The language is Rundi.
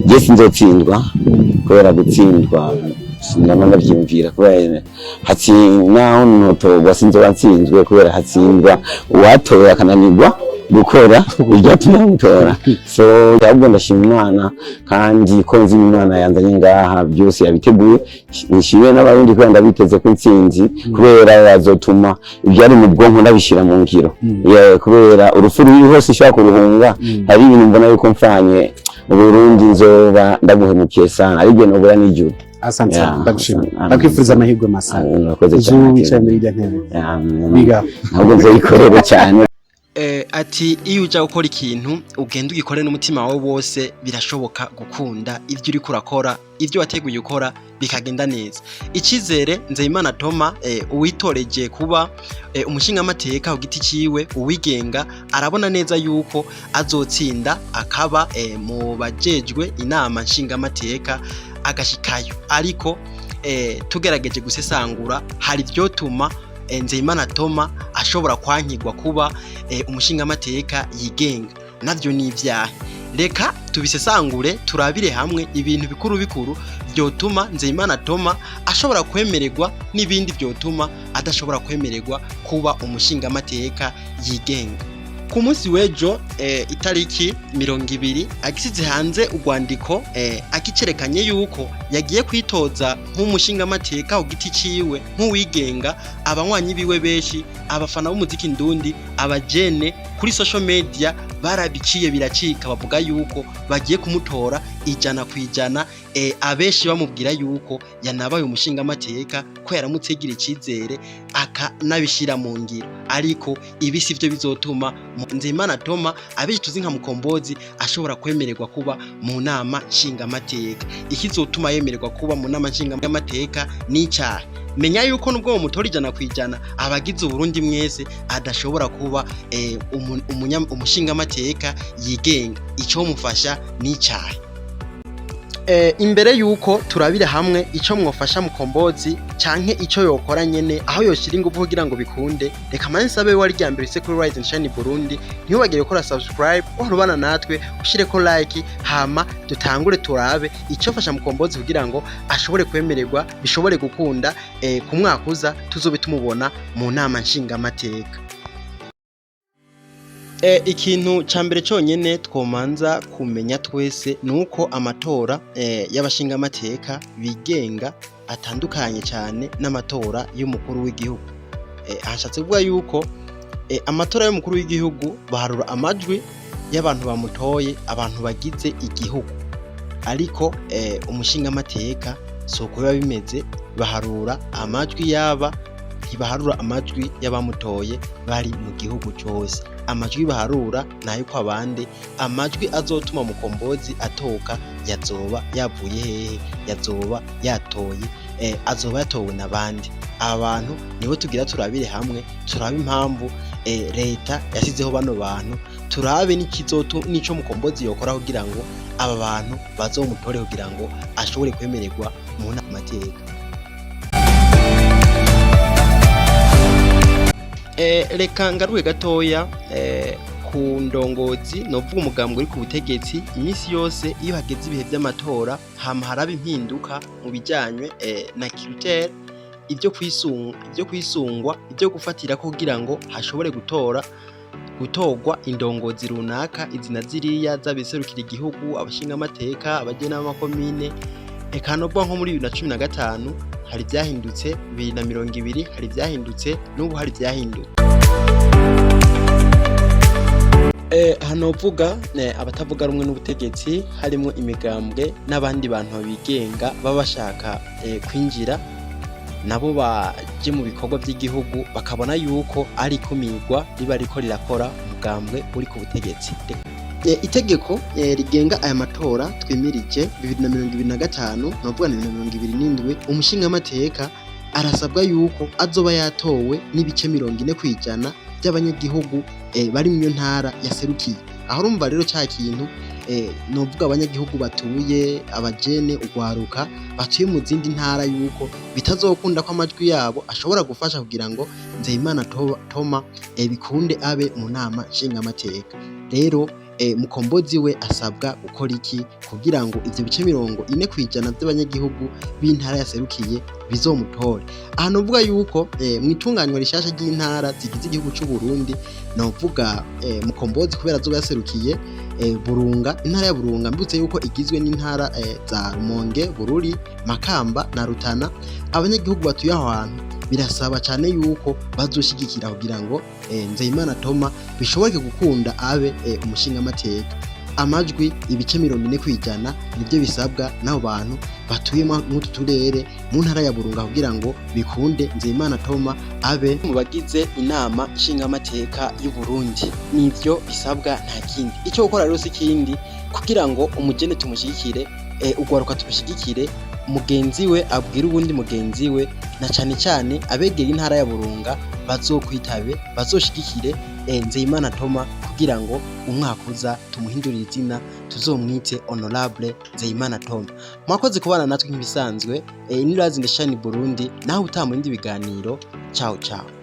Je sinzotsindwa, kubera gutsindwa sinama ndavyiyumvira, kubera hatsi naho ntotorwa sinzoba nsinzwe, kubera hatsindwa uwatowe akananirwa gukora ibyatumye bamutora. So ahubwo ndashima Imana, kandi ko nzi Imana yanzanye ngaha, byose yabiteguye. Nishimiye n'Abarundi kubera ndabiteze ko intsinzi, kubera bazotuma ibyari mu bwonko ndabishyira mu ngiro. Yeah, kubera urupfu ruri hose ishobora kuruhunga. Hari ibintu mbona yuko mfanye mu Burundi nzoba ndaguhemukiye sana, ariko nobura n'ijuru. Asante sana. Yeah, Ndagushimira. asante. Ndakwifuriza amahirwe masa. Murakoze Ejo cyane. wicaye muri irya ntebe. Yeah, Biga. Ahubwo nzoyikorere cyane. Ati iyo uja gukora ikintu, ugenda ugikore n'umutima wawe wose, birashoboka gukunda ibyo uriko urakora, ibyo wateguye ukora bikagenda neza. Icizere Nzeyimana Toma, uwitoreje kuba umushingamateka ku giti ciwe, uwigenga, arabona neza yuko azotsinda, akaba mu bajejwe inama nshingamateka, agashikayo. Ariko tugerageje gusesangura, hari ivyotuma Nzeyimana Toma ashobora kwankigwa kuba umushingamateka yigenga. Navyo ni ivyahe? Reka tubisesangure, turabire hamwe ibintu bikuru bikuru vyotuma Nzeyimana Toma ashobora kwemererwa n'ibindi vyotuma adashobora kwemererwa kuba umushingamateka yigenga. Ku munsi w'ejo, itariki 20, agisize hanze urwandiko, akicerekanye yuko yagiye kwitoza nk'umushingamateka ku giti ciwe, nk'uwigenga, abanywanyi biwe benshi, abafana b'umuziki ndundi, abajene kuri social media barabiciye biracika, bavuga yuko bagiye kumutora 100%. Abenshi bamubwira yuko yanabaye umushingamateka, ko yaramutse yigira icizere akanabishira mu ngiro. Ariko ibi sivyo bizotuma Nzeyimana Toma, abenshi tuzi nka Mukombozi, ashobora kwemererwa kuba mu nama nshingamateka. Ikizotuma yemererwa kuba mu nama nshingamateka n'icahe? Menya yuko nubwo mutora 100% abagize Uburundi mwese, adashobora kuba umushingamateka yigenga. Ico mufasha n'icahe? Imbere yuko turabira hamwe ico mwofasha Mukombozi canke ico yokora nyene, aho yoshira ingufu kugira ngo bikunde, reka mane nsabe wari rya mbere use kuri Rise and Shine Burundi, ntiwibagire gukora subscribe, warubana natwe, ushireko like, hama dutangure turabe ico fasha Mukombozi kugira ngo ashobore kwemererwa, bishobore gukunda, ku mwaka uza tuzobe tumubona mu nama nshingamateka. Ikintu ca mbere conyene twomanza kumenya twese nuko amatora y'abashingamateka bigenga atandukanye cane n'amatora y'umukuru w'igihugu. Hashatse kuvuga yuko amatora y'umukuru w'igihugu baharura amajwi y'abantu bamutoye, abantu bagize igihugu. Ariko umushingamateka si uko biba bimeze, baharura amajwi yaba, ntibaharura amajwi y'abamutoye bari mu gihugu cose. Amajwi baharura nayo kwa bande? Amajwi azotuma Mukombozi atoka yazoba yavuye hehe? Yazoba yatoye, azoba yatowe n'abandi. Aba bantu nibo tugira turabire hamwe, turabe impamvu leta yasizeho bano bantu, turabe n'ikizotu n'ico Mukombozi yokora kugira ngo aba bantu bazomutore, kugira ngo ashobore kwemererwa mu nama mateka. Reka ngaruke gatoya ku ndongozi, novuga umugambwe uri ku butegetsi. Iminsi yose iyo hageze ibihe vy'amatora, hama haraba impinduka mu bijanye na critère, ivyo kwisunga, ivyo kwisungwa, ivyo gufatira kugira ngo hashobore gutorwa indongozi runaka izi na ziriya, z'abiserukira igihugu, abashingamateka, abajenama b'amakomine. Eka novuga nko muri 2015 hari ivyahindutse, 2020 hari ivyahindutse, n'ubu hari ivyahindutse. Hanovuga abatavuga rumwe n'ubutegetsi, harimwo imigambwe n'abandi bantu bigenga baba bashaka kwinjira nabo baje mu bikorwa vy'igihugu, bakabona yuko ari ikumirwa riba riko rirakora umugambwe uri ku butegetsi. Itegeko rigenga aya matora twimirije 2025, novuga 2027, umushingamateka arasabwa yuko azoba yatowe n'ibice 40% by'abanyagihugu bari mu ntara yaserukiye. Aho urumva rero ca kintu, novuga abanyagihugu batuye, abajene, ugwaruka batuye mu zindi ntara, yuko bitazokunda ko amajwi yabo ashobora gufasha kugira ngo Nzeyimana Toma bikunde abe mu nama nshingamateka. Rero Mukombozi we asabwa gukora iki kugira ngo ivyo bice 40% by'abanyagihugu b'intara yaserukiye bizomutore? Aha novuga yuko mu itunganywa rishasha ry'intara zigize igihugu c'u Burundi, novuga Mukombozi kubera azoba yaserukiye Burunga, intara ya Burunga, mbutse yuko igizwe n'intara za Rumonge, Bururi, Makamba na Rutana. Abanyagihugu batuye aho hantu birasaba cyane yuko bazoshigikira kugira ngo Nzeyimana Toma bishoboke gukunda abe umushingamateka. Amajwi ibice 40% nibyo bisabwa n'abo bantu batuye mw'utu turere mu ntara ya Burunga kugira ngo bikunde Nzeyimana Toma abe mu bagize Inama Nshingamateka y'u Burundi. Nivyo bisabwa, nta kindi. Icyo gukora rero si ikindi kugira ngo umugene tumushyigikire, ugwaruka tumushyigikire, mugenzi we abwira uwundi mugenzi we, na cane cane abegera intara ya Burunga bazokwitabe, bazoshigikire Nzeyimana Toma kugira ngo umwaka uza tumuhindurire izina, tuzomwite Honorable Nzeyimana Toma. Mwakoze kubana natwe nk'ibisanzwe. Ni Rise and Shine Burundi, naho utaha mu bindi biganiro. Ciao ciao.